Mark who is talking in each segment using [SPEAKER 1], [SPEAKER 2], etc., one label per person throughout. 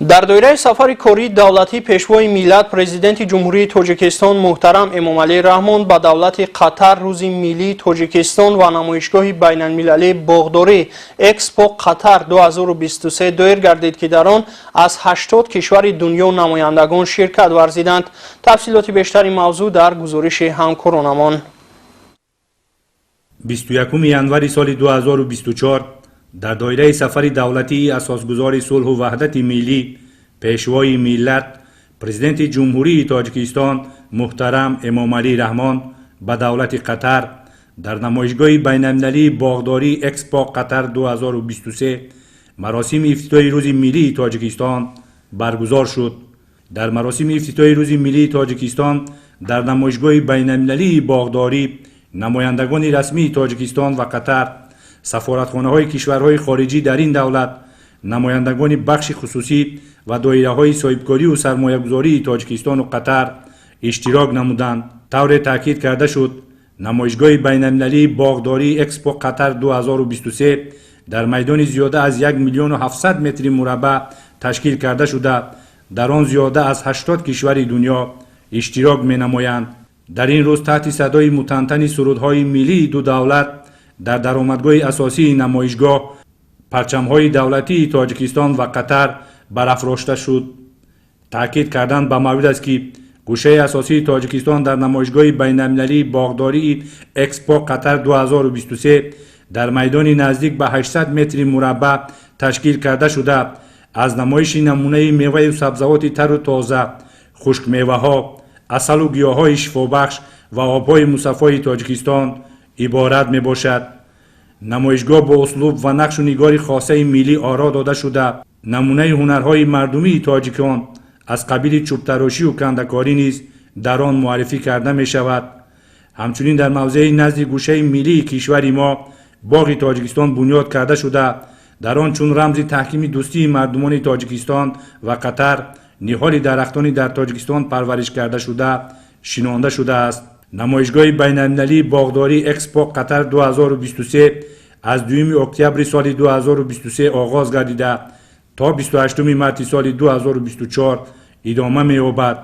[SPEAKER 1] Дар доираи сафари кории давлатии Пешвои миллат, Президенти Ҷумҳурии Тоҷикистон муҳтарам Эмомалӣ Раҳмон ба давлати Қатар Рӯзи миллии Тоҷикистон ва намоишгоҳи байналмилалии боғдорӣ Экспо Қатар 2023 доир гардид, ки дар он аз 80 кишвари дунё намояндагон ширкат варзиданд. Тафсилоти бештари мавзӯъ дар гузориши ҳамкоронамон.
[SPEAKER 2] 21 январи соли 2024 дар доираи сафари давлатии асосгузори сулҳу ваҳдати миллӣ, Пешвои миллат, Президенти Ҷумҳурии Тоҷикистон муҳтарам Эмомалӣ Раҳмон ба давлати Қатар дар намоишгоҳи байналмилалии боғдории Экспо Қатар 2023 маросими ифтитоҳи Рӯзи миллии Тоҷикистон баргузор шуд. Дар маросими ифтитоҳи Рӯзи миллии Тоҷикистон дар намоишгоҳи байналмилалии боғдорӣ намояндагони расмии Тоҷикистон ва Қатар, сафоратхонаҳои кишварҳои хориҷӣ дар ин давлат, намояндагони бахши хусусӣ ва доираҳои соҳибкорию сармоягузории Тоҷикистону Қатар иштирок намуданд. Тавре таъкид карда шуд, намоишгоҳи байналмилалии боғдории Экспо Қатар 2023 дар майдони зиёда аз 1 миллиону 700 метри мураббаъ ташкил карда шуда, дар он зиёда аз 80 кишвари дунё иштирок менамоянд. Дар ин рӯз таҳти садои мутантани сурудҳои миллии ду давлат дар даромадгоҳи асосии намоишгоҳ парчамҳои давлатии Тоҷикистон ва Қатар барафрошта шуд. Таъкид кардан ба маврид аст, ки гӯшаи асосии Тоҷикистон дар намоишгоҳи байналмилалии боғдории Экспо Қатар 2023 дар майдони наздик ба 800 метри мураббаъ ташкил карда шуда, аз намоиши намунаи меваю сабзавоти тару тоза, хушкмеваҳо, асалу гиёҳҳои шифобахш ва обҳои мусаффои Тоҷикистон иборат мебошад. Намоишгоҳ бо услуб ва нақшу нигори хосаи миллӣ оро дода шуда, намунаи ҳунарҳои мардумии тоҷикон аз қабили чӯбтарошию кандакорӣ низ дар он муаррифӣ карда мешавад. Ҳамчунин дар мавзеи назди гӯшаи миллии кишвари мо боғи Тоҷикистон бунёд карда шуда, дар он чун рамзи таҳкими дӯстии мардумони Тоҷикистон ва Қатар ниҳоли дарахтони дар Тоҷикистон парвариш кардашуда шинонда шудааст. Намоишгоҳи байналмилалии боғдории Экспо Қатар 2023 аз 2 октябри соли 2023 оғоз гардида, то 28 марти соли 2024 идома меёбад.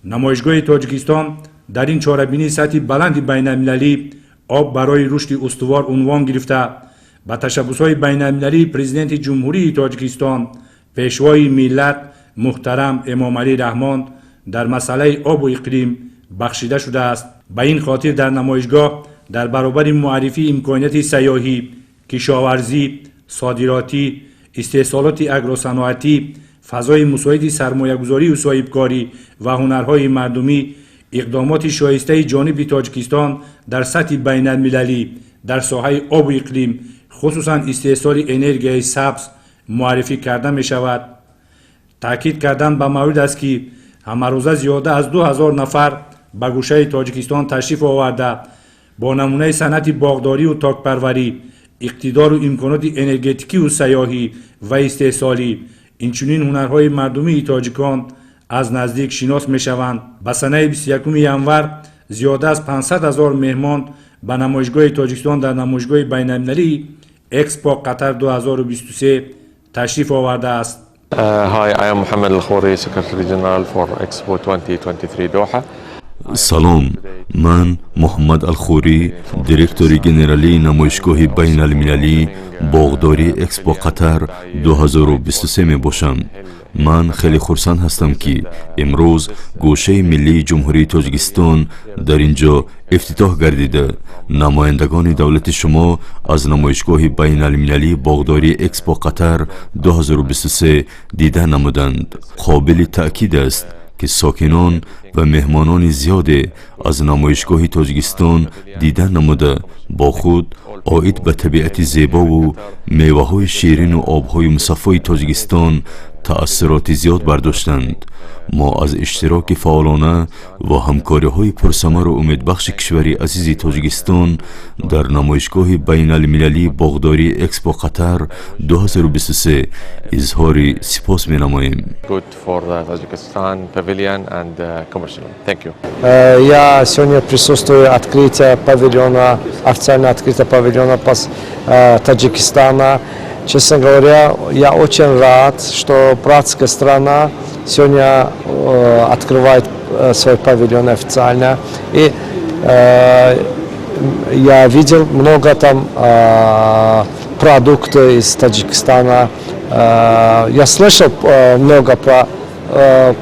[SPEAKER 2] Намоишгоҳи Тоҷикистон дар ин чорабинии сатҳи баланди байналмилалӣ «Об барои рушди устувор» унвон гирифта, ба ташаббусҳои байналмилалии Президенти Ҷумҳурии Тоҷикистон, Пешвои миллат муҳтарам Эмомалӣ Раҳмон дар масъалаи обу иқлим бахшида шудааст. Ба ин хотир дар намоишгоҳ дар баробари муаррифии имконияти сайёҳӣ, кишоварзӣ, содиротӣ, истеҳсолоти агросаноатӣ, фазои мусоиди сармоягузорию соҳибкорӣ ва ҳунарҳои мардумӣ, иқдомоти шоистаи ҷониби Тоҷикистон дар сатҳи байналмилалӣ дар соҳаи обу иқлим, хусусан истеҳсоли энергияи сабз муаррифӣ карда мешавад. Таъкид кардан ба маврид аст, ки ҳамарӯза зиёда аз 2000 нафар ба гӯшаи Тоҷикистон ташриф оварда, бо намунаи санъати боғдорию токпарварӣ, иқтидору имконоти энергетикию сайёҳӣ ва истеҳсолӣ, инчунин ҳунарҳои мардумии тоҷикон аз наздик шинос мешаванд. Ба санаи 21 январ зиёда аз 500 ҳазор меҳмон ба намоишгоҳи Тоҷикистон дар намоишгоҳи байналмилалии Экспо Қатар 2023 ташриф овардааст.
[SPEAKER 3] Hi, I am Mohammed Al Khouri, Secretary General for Expo 2023 Doha.
[SPEAKER 4] Салом, ман Муҳаммад Алхӯрӣ, директори генералии намоишгоҳи байналмилалии боғдории Экспо Қатар 2023 мебошам. Ман хеле хурсанд ҳастам, ки имрӯз гӯшаи миллии Ҷумҳурии Тоҷикистон дар ин ҷо ифтитоҳ гардида, намояндагони давлати шумо аз намоишгоҳи байналмилалии боғдории Экспо Қатар 2023 дида намуданд. Қобили таъкид аст, ки сокинон ва меҳмонони зиёде аз намоишгоҳи Тоҷикистон дида намуда, бо худ оид ба табиати зебову меваҳои ширину обҳои мусаффои Тоҷикистон таассуроти зиёд бардоштанд. Мо аз иштироки фаъолона ва ҳамкориҳои пурсамару умедбахши кишвари азизи Тоҷикистон дар намоишгоҳи байналмилалии боғдории Экспо Қатар 2023 изҳори сипос менамоем.
[SPEAKER 3] Good for the Tajikistan pavilion and commercial. Thank you.
[SPEAKER 5] Я сегодня присутствую открытие павильона, официально открытие павильона Таджикистана. Честно говоря, я очень рад, что братская страна сегодня открывает свой павильон официально. И я видел много там продуктов из Таджикистана. Я слышал много про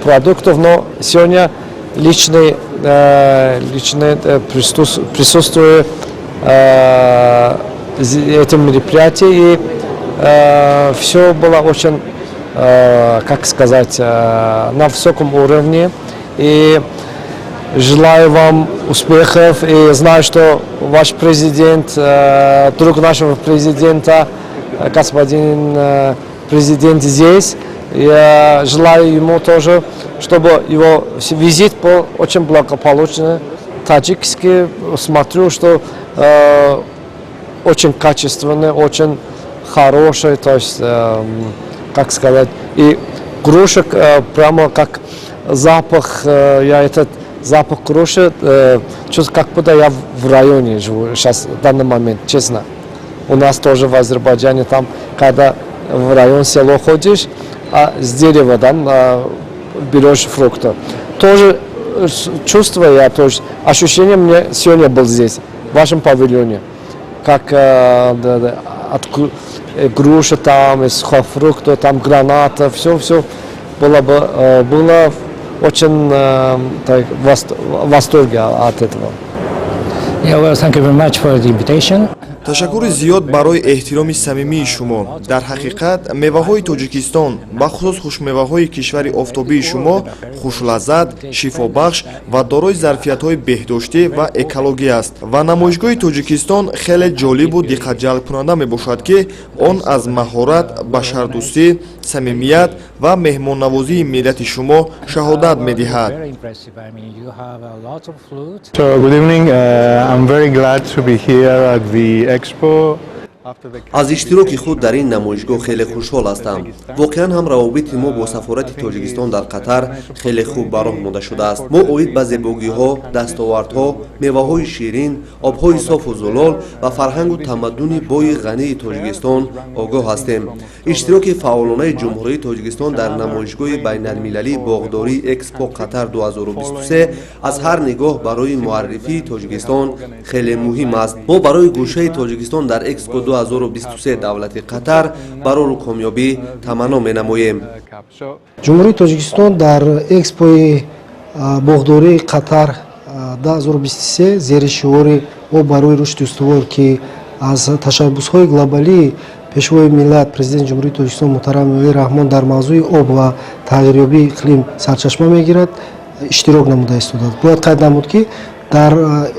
[SPEAKER 5] продуктов, но сегодня лично присутствую этом мероприятии, и все было очень, как сказать, на высоком уровне. И желаю вам успехов и знаю, что ваш президент, друг нашего президента, господин президент здесь. Я желаю ему тоже, чтобы его визит был очень благополучный. Таджикский, смотрю, что очень качественный, очень хороший, то есть, как сказать, и грушек прямо как запах, я этот запах груши чувствую, как будто я в районе живу сейчас, в данный момент, честно. У нас тоже в Азербайджане там, когда в район, село ходишь, а с дерева там берешь фрукты. Тоже чувство я, тоже ощущение мне сегодня был здесь, в вашем павильоне. Как да, да, от груши там, из сухофрукта, там граната, все, все было очень так, в восторге от этого.
[SPEAKER 6] Yeah, well, thank you very much for the invitation.
[SPEAKER 7] Ташаккури зиёд барои эҳтироми самимии шумо. Дар ҳақиқат, меваҳои Тоҷикистон, бахусус хушмеваҳои кишвари офтобии шумо, хушлаззат, шифобахш ва дорои зарфиятҳои беҳдоштӣ ва экологӣ аст ва намоишгоҳи Тоҷикистон хеле ҷолибу диққатҷалбкунанда мебошад, ки он аз маҳорат, башардӯстӣ, самимият ва меҳмоннавозии миллати шумо шаҳодат медиҳад.
[SPEAKER 6] Very impressive. I mean, you have a lot of fruit.
[SPEAKER 8] So good evening. I'm very glad to be here at the expo.
[SPEAKER 9] Аз иштироки худ дар ин намоишгоҳ хеле хушҳол ҳастам. Воқеан ҳам равобити мо бо сафорати Тоҷикистон дар Қатар хеле хуб ба роҳ монда шудааст. Мо оид ба зебогиҳо, дастовардҳо, меваҳои ширин, обҳои софу зулол ва фарҳангу тамаддуни бои ғании Тоҷикистон огоҳ ҳастем. Иштироки фаъолонаи Ҷумҳурии Тоҷикистон дар намоишгоҳи байналмилалии боғдории Экспо Қатар 2023 аз ҳар нигоҳ барои муаррифии Тоҷикистон хеле муҳим аст. Мо барои гӯшаи Тоҷикистон дар Экспо 2023 давлати Қатар барору комёбӣ таманно менамоем.
[SPEAKER 10] Ҷумҳурии Тоҷикистон дар Экспои боғдории Қатар 2023 зери шиори «Об барои рушди устувор», ки аз ташаббусҳои глобалии Пешвои миллат, Президенти Ҷумҳурии Тоҷикистон муҳтарам Эмомалӣ Раҳмон дар мавзӯи об ва тағйирёбии иқлим сарчашма мегирад, иштирок намуда истодааст. Бояд қайд намуд, ки дар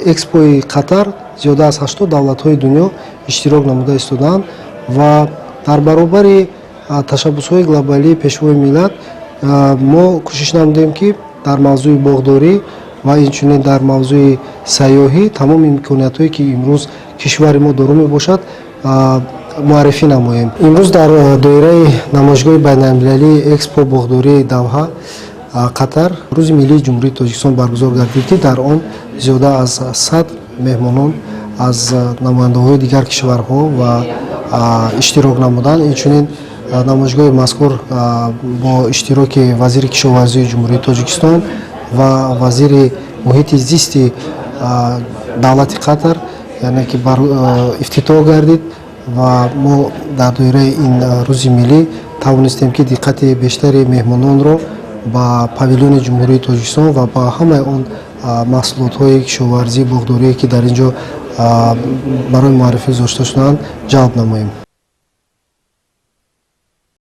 [SPEAKER 10] Экспои Қатар зиёда аз 80 давлатҳои дунё иштирок намуда истодаанд ва дар баробари ташаббусҳои глобалии Пешвои миллат мо кӯшиш намудем, ки дар мавзӯи боғдорӣ ва инчунин дар мавзӯи сайёҳӣ тамоми имкониятҳое, ки имрӯз кишвари мо доро мебошад, муаррифӣ намоем. Имрӯз дар доираи намоишгоҳи байналмилалии Экспо боғдории Давҳа, Қатар, Рӯзи миллии Ҷумҳурии Тоҷикистон баргузор гардид, ки дар он зиёда аз 100 меҳмонон аз намояндаҳои дигар кишварҳо ва иштирок намуданд. Инчунин намоишгоҳи мазкур бо иштироки вазири кишоварзии Ҷумҳурии Тоҷикистон ва вазири муҳити зисти давлати Қатар, яъне ки ифтитоҳ гардид ва мо дар доираи ин рӯзи миллӣ тавонистем, ки диққати бештари меҳмононро ба павилёни Ҷумҳурии Тоҷикистон ва ба ҳамаи он маҳсулотҳои кишоварзӣ, боғдорие, ки дар ин ҷо барои муаррифӣ гузошта шудаанд, ҷалб намоем.